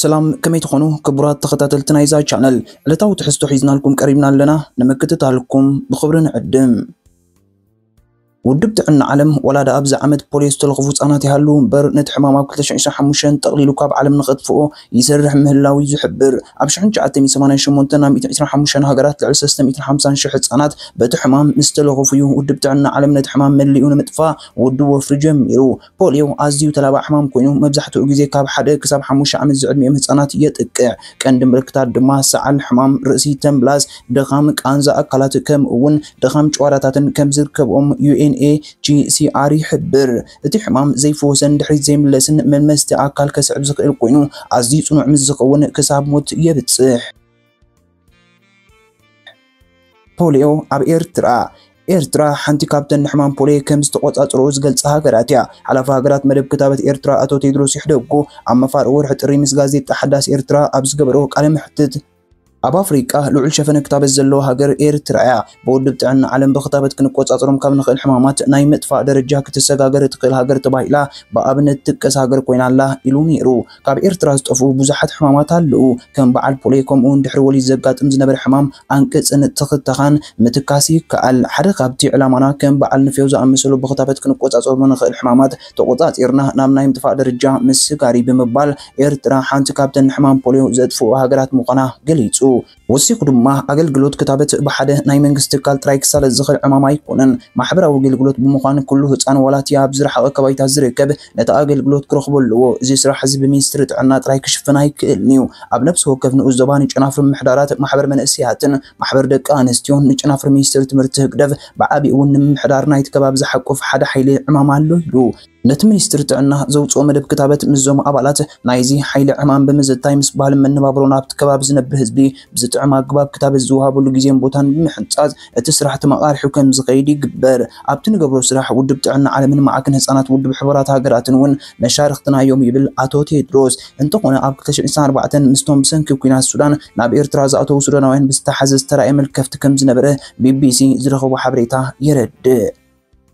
ሰላም፣ ከመይ ትኾኑ ክቡራት ተኸታተልቲ ናይዛ ቻነል? ዕለታዊ ትሕዝቶ ሒዝናልኩም ቀሪብና ኣለና፣ ንምክትታልኩም ብኽብሪ ንዕድም። ውድብ ጥዕና ዓለም ዋላ ደኣ ኣብዚ ዓመት ፖሊዮ ዝተለኽፉ ህጻናት ይሃልዉ እምበር፣ ነቲ ሕማም ኣብ ክልተ ሽሕን ዕስራን ሓሙሽተን ጠቕሊሉ ካብ ዓለም ንኸጥፍኦ ይሰርሕ ምህላው እዩ ዝሕብር። ኣብ ሽሕን ትሽዓተ ሚእትን ሰማንያን ሸሞንተን ናብ ሚእትን ዕስራን ሓሙሽተን ሃገራት ልዕሊ ሰለስተ ሚእትን ሓምሳን ሽሕ ህጻናት በቲ ሕማም ምስ ተለኽፉ እዩ ውድብ ጥዕና ዓለም ነቲ ሕማም መሊኡ ንምጥፋእ ውድብ ወፍሪ ጀሚሩ። ፖሊዮ ኣዝዩ ተላባዒ ሕማም ኮይኑ፣ መብዛሕትኡ ግዜ ካብ ሓደ ክሳብ ሓሙሽተ ዓመት ዝዕድሚኦም ህጻናት የጥቅዕ። ቀንዲ ምልክታት ድማ ሰዓል፣ ሕማም ርእሲ፣ ተንብላስ፣ ድኻም፣ ቃንዛ ኣካላት፣ ከምኡ እውን ድኻም ጭዋዳታትን ከም ዝርከብኦም ዩ ኤን ኤ ጂ ሲ ኣር ይሕብር። እቲ ሕማም ዘይፍወሰን ድሕሪት ዘይምለስን መልመስቲ ኣካል ከስዕብ ዝኽእል ኮይኑ፣ ኣዝዩ ጽኑዕ ምስ ዝኸውን ክሳብ ሞት የብጽሕ። ፖሊዮ ኣብ ኤርትራ። ኤርትራ ሓንቲ ካብተን ንሕማም ፖሊዮ ከም ዝተቆጻጸርኦ ዝገልጻ ሃገራት እያ። ሓላፊ ሃገራት መደብ ክታበት ኤርትራ ኣቶ ቴድሮስ ይሕደጉ ኣብ መፋርቕ ወርሒ ጥሪ ምስ ጋዜጣ ሓዳስ ኤርትራ ኣብ ዝገበርዎ ቃለ መሕትት፣ ኣብ ኣፍሪቃ ልዑል ሸፈነ ክታበት ዘለዎ ሃገር ኤርትራ እያ። ብውድብ ጥዕና ዓለም ብክታበት ክንቆጻጸሮም ካብ ንኽእል ሕማማት ናይ ምጥፋእ ደረጃ ክትሰጋገር እትኽእል ሃገር ተባሂላ ብኣብነት ትጥቀስ ሃገር ኮይና ኣላ ኢሉ ነይሩ። ካብ ኤርትራ ዝጠፍኡ ብዙሓት ሕማማት ኣለዉ። ከም በዓል ፖሊዮ ከምኡ እውን ድሕሪ ወሊድ ዘጋጥም ዝነበረ ሕማም ኣንቅጽን ትኽተኻን ምትካስ ይከኣል። ሓደ ካብቲ ዕላማና ከም በዓል ንፌው ዝኣመሰሉ ብክታበት ክንቆጻጸሮም ንኽእል ሕማማት ተቆጻጺርና ናብ ናይ ምጥፋእ ደረጃ ምስጋር እዩ ብምባል ኤርትራ ሓንቲ ካብተን ሕማም ፖሊዮ ዘጥፍኡ ሃገራት ምዃና ገሊጹ። ወሲኹ ድማ ኣገልግሎት ክታበት ብሓደ ናይ መንግስቲ ትካል ጥራይ ክሳለጥ ዝኽእል ዕማም ኣይኮነን። ማሕበራዊ ኣገልግሎት ብምዃን ኩሉ ህጻን ዋላ እቲ ኣብ ዝረሓቐ ከባቢታት ዝርከብ ነቲ ኣገልግሎት ክረኽቦ ኣለዎ። እዚ ስራሕ እዚ ብሚኒስትሪ ጥዕና ጥራይ ክሽፈን ኣይክእልን እዩ። ኣብ ነፍሲ ወከፍ ንኡስ ዞባ ንጨናፍር ምምሕዳራት ማሕበር መንእሰያትን ማሕበር ደቂ ኣንስትዮን ንጨናፍር ሚኒስትሪ ትምህርቲ ህግደፍ ብዓቢኡ እውን ንምምሕዳር ናይቲ ከባቢ ዝሓቁፍ ሓደ ሓይሊ ዕማም ኣሎ ኢሉ። ነቲ ሚኒስትሪ ጥዕና ዘውፅኦ መደብ ክታበት ምስዞም ኣባላት ናይዚ ሓይሊ ዕማም ብምዝታይ ምስ ባህልን መነባብሮን ኣብቲ ከባቢ ዝነብር ህዝቢ ብዝጥዕም ኣገባብ ክታበት ዝወሃበሉ ግዜን ቦታን ብምሕንጻጽ እቲ ስራሕ ተመቓሪሑ ከም ዝኸይድ ይግበር። ኣብቲ ንገብሮ ስራሕ ውድብ ጥዕና ዓለምን ማዕከን ህጻናት ውድብ ሕቡራት ሃገራትን እውን መሻርኽትና እዮም ይብል ኣቶ ቴድሮስ። እንተኾነ ኣብ ክልተ ሽሕን ዕስራን ኣርባዕተን ምስቶም ብሰንኪ ኲናት ሱዳን ናብ ኤርትራ ዝኣተዉ ሱዳናውያን ብዝተሓዘ ዝተራእየ መልከፍቲ ከም ዝነበረ ቢ ቢ ሲ ዝረኸቦ ሓበሬታ የረድእ።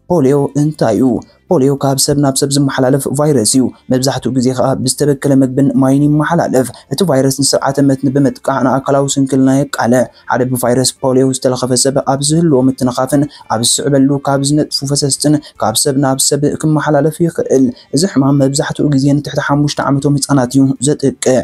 ፖሊዮ እንታይ እዩ? ፖሊዮ ካብ ሰብ ናብ ሰብ ዝመሓላለፍ ቫይረስ እዩ። መብዛሕትኡ ግዜ ከኣ ብዝተበከለ መግብን ማይን ይመሓላለፍ። እቲ ቫይረስ ንስርዓተ መትኒ ብምጥቃዕ ንኣካላዊ ስንክልና የቃልዕ። ሓደ ብቫይረስ ፖሊዮ ዝተለኸፈ ሰብ ኣብ ዝህልዎ ምትንኻፍን ኣብ ዝስዕበሉ ካብ ዝነጥፉ ፈሰስትን ካብ ሰብ ናብ ሰብ ክመሓላለፍ ይኽእል። እዚ ሕማም መብዛሕትኡ ግዜ ንትሕቲ ሓሙሽተ ዓመቶም ህጻናት እዩ ዘጥቅዕ።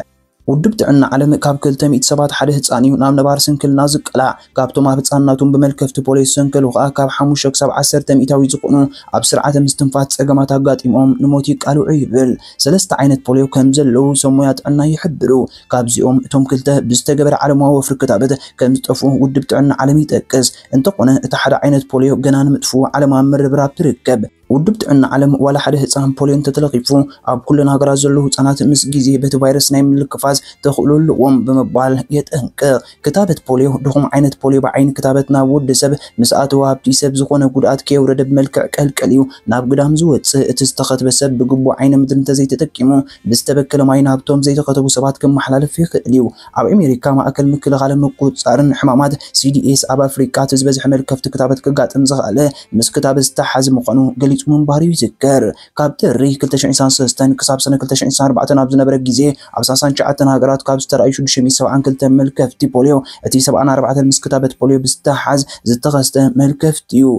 ውድብ ጥዕና ዓለም ካብ ክልተ ሚእቲ ሰባት ሓደ ህጻን እዩ ናብ ነባር ስንክልና ዝቀላዕ። ካብቶም ኣብ ህጻንነቶም ብመልከፍቲ ፖሊዮ ዝሰንከሉ ከኣ ካብ ሓሙሽተ ክሳብ ዓሰርተ ሚእታዊ ዝኾኑ ኣብ ስርዓተ ምስትንፋስ ጸገማት ኣጋጢሞም ንሞት ይቃልዑ ይብል። ሰለስተ ዓይነት ፖሊዮ ከም ዘለዉ ሰብ ሞያ ጥዕና ይሕብሩ። ካብዚኦም እቶም ክልተ ብዝተገበረ ዓለማዊ ወፍሪ ክታበት ከም ዝጠፍኡ ውድብ ጥዕና ዓለም ይጠቅስ። እንተኾነ እቲ ሓደ ዓይነት ፖሊዮ ገና ንምጥፍኡ ዓለማዊ ምርብራብ ትርከብ። ውድብ ጥዕና ዓለም ዋላ ሓደ ህጻን ፖሊዮ እንተተለኺፉ ኣብ ኩለን ሃገራት ዘለዉ ህጻናት ምስ ግዜ በቲ ቫይረስ ናይ ምልክፋዝ ተኽእሎ ኣለዎም ብምባል የጠንቅቕ። ክታበት ፖሊዮ ድኹም ዓይነት ፖሊዮ ብዓይኒ ክታበት ናብ ወዲ ሰብ ምስ ኣተወ ኣብቲ ሰብ ዝኾነ ጉድኣት ከየውረደ ብመልክዕ ቀልቀል እዩ ናብ ግዳም ዝወጽእ። እቲ ዝተኸትበ ሰብ ብግቡእ ዓይነ ምድሪ እንተዘይተጠቂሙ ብዝተበከለ ማይ ናብቶም ዘይተኸተቡ ሰባት ክመሓላለፍ ይኽእል እዩ። ኣብ ኣሜሪካ ማእከል ምክልኻልን ምቁጽጻርን ሕማማት ሲ ዲ ኤስ ኣብ ኣፍሪቃ እቲ ዝበዝሐ መልከፍቲ ክታበት ክጋጥም ዝኸኣለ ምስ ክታበት ዝተሓሓዘ ምዃኑ ገሊጹ ምንባሩ ይዝከር። ካብ ጥሪ ክልተ ሽሕን ዕስራን ሰለስተን ክሳብ ሰነ ክልተ ሽሕን ዕስራን ኣርባዕተን ኣብ ዝነበረ ግዜ ኣብ ሰላሳን ትሽዓተን ሃገራት ካብ ዝተራእዩ ሽዱሽተ ሚእትን ሰብዓን ክልተን መልከፍቲ ፖሊዮ እቲ ሰብዓን ኣርባዕተን ምስ ክታበት ፖሊዮ ብዝተሓሓዝ ዝተኸስተ መልከፍቲ እዩ።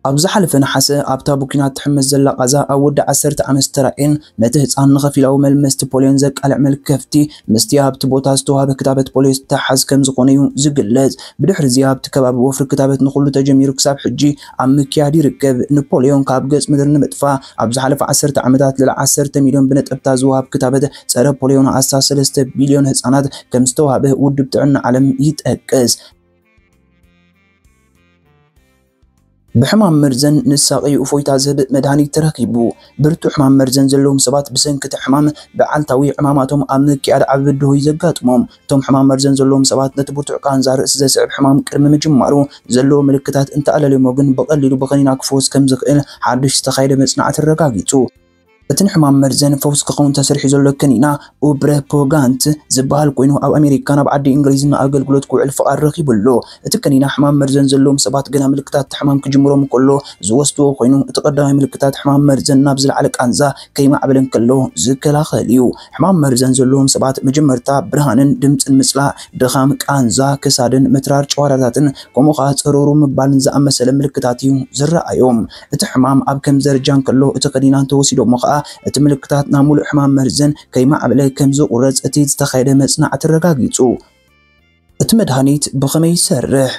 ኣብ ዝሓለፈ ነሓሰ ኣብታ ብኲናት ትሕመስ ዘላ ቓዛ ኣብ ወዲ ዓሰርተ ዓመት ዝተራእየን ነቲ ህጻን ንኸፊላዊ መልመስቲ ፖሊዮን ዘቃልዕ መልከፍቲ ምስቲ ኣብቲ ቦታ ዝተዋህበ ክታበት ፖሊዮ ዝተሓዝ ከም ዝኾነ እዩ ዝግለጽ። ብድሕሪ እዚ ኣብቲ ከባቢ ወፍሪ ክታበት ንኹሉ ተጀሚሩ ክሳብ ሕጂ ኣብ ምክያድ ይርከብ። ንፖሊዮን ካብ ገጽ ምድሪ ንምጥፋእ ኣብ ዝሓለፈ ዓሰርተ ዓመታት ልዕሊ ዓሰርተ ሚልዮን ብነጠብታ ዝወሃብ ክታበት ጸረ ፖሊዮ ንኣስታት ሰለስተ ቢልዮን ህጻናት ከም ዝተዋህበ ውድብ ጥዕና ዓለም ይጠቅስ። ብሕማም መርዘን ንሳቐዩ እፎይታ ዝህብ መድሃኒት ተረኺቡ። ብርቱዕ ሕማም መርዘን ዘለዎም ሰባት ብሰንኪ እቲ ሕማም ብዓልታዊ ዕማማቶም ኣብ ምክያድ ዓቢ ብድሆ እዩ ዘጋጥሞም። እቶም ሕማም መርዘን ዘለዎም ሰባት ነቲ ብርቱዕ ቃንዛ ርእሲ ዘስዕብ ሕማም ቅድሚ ምጅማሩ ዘለዎ ምልክታት እንተኣለልዮሞ ግን ብቐሊሉ ብኸኒና ክፍወስ ከም ዝኽእል ሓድሽ ዝተኻየደ መጽናዕቲ ኣረጋጊጹ። እቲ ንሕማም መርዘን ፈውሲ ክኸውን ተሰሪሑ ዘሎ ከኒና ኡብረፖጋንት ዝበሃል ኮይኑ፣ ኣብ ኣሜሪካ ናብ ዓዲ እንግሊዝ ንኣገልግሎት ክውዕል ፍቓድ ረኺቡ ኣሎ። እቲ ከኒና ሕማም መርዘን ዘለዎም ሰባት ገና ምልክታት እቲ ሕማም ክጅምሮም ከሎ ዝወስድዎ ኮይኑ፣ እቲ ቀዳማይ ምልክታት ሕማም መርዘን ናብ ዝለዓለ ቃንዛ ከይማዕበለ እንከሎ ዝከላኸል እዩ። ሕማም መርዘን ዘለዎም ሰባት መጀመርታ ብርሃንን ድምፅን ምፅላእ፣ ድኻም፣ ቃንዛ ክሳድን ምትራር ጨዋዳታትን፣ ከምኡ ከዓ ፀሮሩ ምባልን ዝኣመሰለ ምልክታት እዩ ዝረኣዮም። እቲ ሕማም ኣብ ከም ደረጃ እንከሎ፣ እቲ ከኒና እንተወሲዶሞ ከዓ እቲ ምልክታት ናብ ሙሉእ ሕማም መርዘን ከይማዕበለ ከም ዝቑረፅ እቲ ዝተኻየደ መፅናዕቲ ኣረጋጊፁ። እቲ መድሃኒት ብኸመይ ይሰርሕ?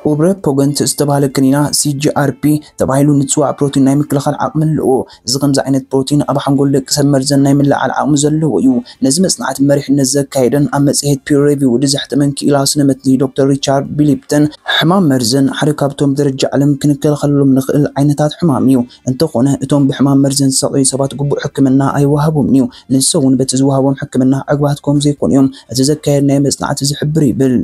ኡብረፖገንት ዝተባህለ ከኒና ሲጂኣርፒ ተባሂሉ ንፅዋዕ ፕሮቲን ናይ ምክልኻል ዓቕሚ ኣለዎ። እዚ ከምዚ ዓይነት ፕሮቲን ኣብ ሓንጎል ደቂ ሰብ መርዘን ናይ ምልዓል ዓቕሚ ዘለዎ እዩ። ነዚ መፅናዕቲ መሪሕነት ዘካየደን ኣብ መፅሄት ፒር ሪቪውድ ዘሕተመን ክኢላ ስነ መትኒ ዶክተር ሪቻርድ ቢሊፕተን፣ ሕማም መርዘን ሓደ ካብቶም ደረጃ ዓለም ክንከላኸለሎም ንኽእል ዓይነታት ሕማም እዩ። እንተኾነ እቶም ብሕማም መርዘን ዝሳቐዩ ሰባት ግቡእ ሕክምና ኣይወሃቦምን እዩ። ንሶም እውን በቲ ዝወሃቦም ሕክምና ዕጉባት ከም ዘይኮኑ እዮም እቲ ዘካየድናዮ መፅናዕቲ ዝሕብር ይብል።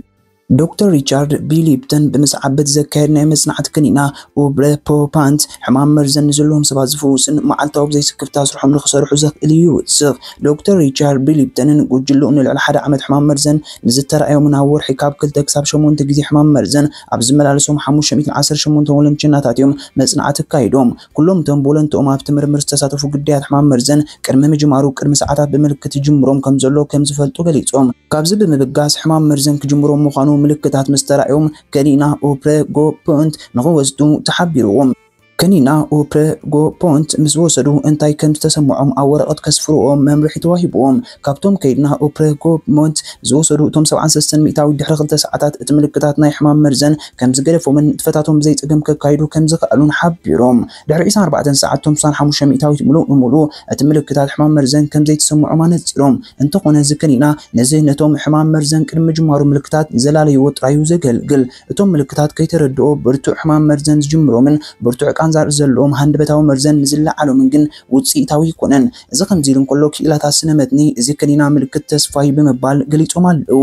ዶክተር ሪቻርድ ቢ ሊፕተን ብምስዓብ በቲ ዘካየድናዮ መፅናዕቲ ከኒና ኡብረፖፓንት ሕማም መርዘን ንዘለዎም ሰባት ዝፍውስን መዓልታዊ ብዘይስክፍታ ስርሖም ንክሰርሑ ዘኽእል እዩ ይውስኽ። ዶክተር ሪቻርድ ቢ ሊፕተንን ጉጅልኡን ንልዕሊ ሓደ ዓመት ሕማም መርዘን ንዝተረኣዮምን ኣብ ወርሒ ካብ ክልተ ክሳብ ሸሞንተ ግዜ ሕማም መርዘን ኣብ ዝመላለሶም ሓሙሽተ ሚእትን ዓሰርተ ሸሞንተ ወለንቸናታት እዮም መፅናዕቲ ኣካይዶም። ኩሎም እቶም ብወለንትኦም ኣብቲ ምርምር ዝተሳተፉ ግዳያት ሕማም መርዘን ቅድሚ ምጅማሩ ቅድሚ ሰዓታት ብምልክት ይጅምሮም ከም ዘሎ ከም ዝፈልጡ ገሊጾም። ካብዚ ብምብጋስ ሕማም መርዘን ክጅምሮም ምዃኑ ምልክታት ምስ ተራእዮም ከኒና ኦፕረጎፖንት ንኽወስዱ ተሓቢርዎም። ከኒና ኦፕረጎፖንት ምስ ወሰዱ እንታይ ከም ዝተሰምዖም ኣብ ወረቐት ከስፍርዎም መምርሒ ተዋሂብዎም። ካብቶም ከይድና ኦፕረጎፖንት ዝወሰዱ እቶም ሰብዓን ሰለስተን ሚእታዊት ድሕሪ ክልተ ሰዓታት እቲ ምልክታት ናይ ሕማም መርዘን ከም ዝገደፎምን ንጥፈታቶም ብዘይ ጸገም ከካይዱ ከም ዝኸኣሉን ሓቢሮም። ድሕሪ ዕስራን ኣርባዕተን ሰዓት እቶም ስሳን ሓሙሽተ ሚእታዊት ምሉእ ብምሉእ እቲ ምልክታት ሕማም መርዘን ከም ዘይተሰምዖም ኣነጺሮም። እንተኾነ እዚ ከኒና ነዚ ነቶም ሕማም መርዘን ቅድሚ ምጅማሩ ምልክታት ዘላለይዎ ጥራይ እዩ ዘገልግል። እቶም ምልክታት ከይተረድኦ ብርቱዕ ሕማም መርዘን ዝጅምሮምን ብርቱዕ ቃንዛ ርእሲ ዘለዎም ሃንደበታዊ መርዘን ንዝለዓሎምን ግን ውጽኢታዊ ኣይኮነን። እዚ ከምዚ ኢሉ እንከሎ ክኢላታት ስነ መትኒ እዚ ከኒና ምልክት ተስፋ እዩ ብምባል ገሊጾም ኣለዉ።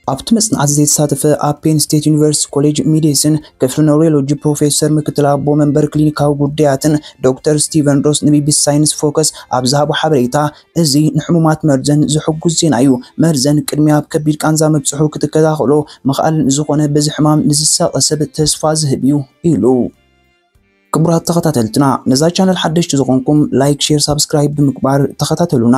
ኣብቲ መጽናዕቲ ዘይተሳተፈ ኣብ ፔን ስቴት ዩኒቨርሲቲ ኮሌጅ ሜዲሲን ክፍሊ ኖውሮሎጂ ፕሮፌሰር ምክትል ኣቦ መንበር ክሊኒካዊ ጉዳያትን ዶክተር ስቲቨን ሮስ ንቢቢሲ ሳይንስ ፎከስ ኣብ ዝሃቦ ሓበሬታ፣ እዚ ንሕሙማት መርዘን ዝሕጉስ ዜና እዩ። መርዘን ቅድሚ ኣብ ከቢድ ቃንዛ ምብጽሑ ክትከታኸሎ ምኽኣል ንዝኾነ በዚ ሕማም ንዝሳቐ ሰብ ተስፋ ዝህብ እዩ ኢሉ። ክቡራት ተኸታተልትና፣ ነዛ ቻነል ሓደሽቲ ዝኾንኩም ላይክ፣ ሼር፣ ሳብስክራይብ ብምግባር ተኸታተሉና።